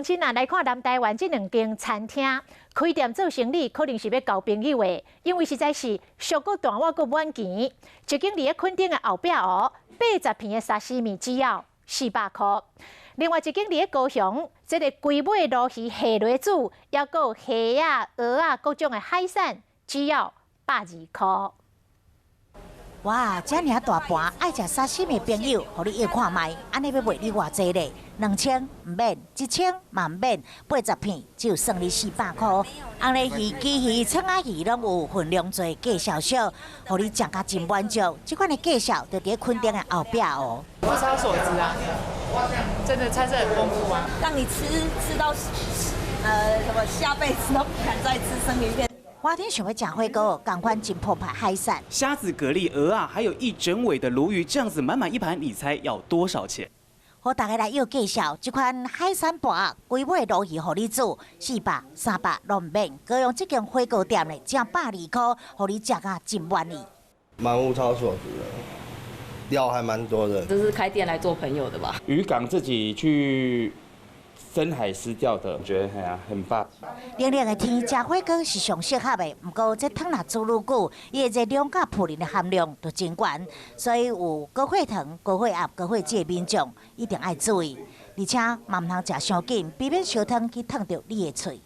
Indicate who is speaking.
Speaker 1: 先啊，來看南台灣這兩間餐廳開店做生意，可能是欲交朋友的，因為實在是俗閣大碗閣滿錢。一間佇咧墾丁的後壁湖，80片的沙西米只要400箍；另外一間佇咧高雄，這個規尾鱸魚下落煮，抑閣有蝦仔、蚵仔各種的海產，只要120箍。
Speaker 2: 哇，遮爾大盤，愛食沙西米朋友，予你約看覓，按呢欲賣你偌濟咧？2000毋免，1000嘛毋免，80片只有算你400箍。紅鱺魚、旗魚、鯧仔魚攏有分量濟，價數俗，予你食甲真滿足。這款的介紹就佇咧墾丁的後壁湖。
Speaker 3: 物超所值啊！真的菜色很豐富啊，
Speaker 4: 讓你吃吃到什麼下輩子都不敢再吃生魚片。
Speaker 2: 我天想欲食火鍋，仝款真澎湃海產。
Speaker 5: 蝦子、蛤蜊、蚵仔，還有一整尾的鱸魚，這樣子滿滿一盤，你猜要多少錢？
Speaker 2: 予大家來約介紹，這款海產盤，規尾鱸魚予你煮，400、300攏毋免。高雄這間火鍋店呢，只120箍，予你食甲真滿意。
Speaker 6: 蠻物超所值的，料還蠻多的。
Speaker 7: 這是開店來做朋友的吧？
Speaker 8: 漁港自己去深海施釣的，我覺得係啊，很棒。
Speaker 2: 冷冷的天，食火鍋是上適合的。毋過這湯若煮愈久，伊的熱量佮嘌呤的含量就真懸，所以有高血糖、高血壓、高血脂的民眾一定愛注意，而且嘛毋通食傷緊，避免燒湯去燙著你的喙。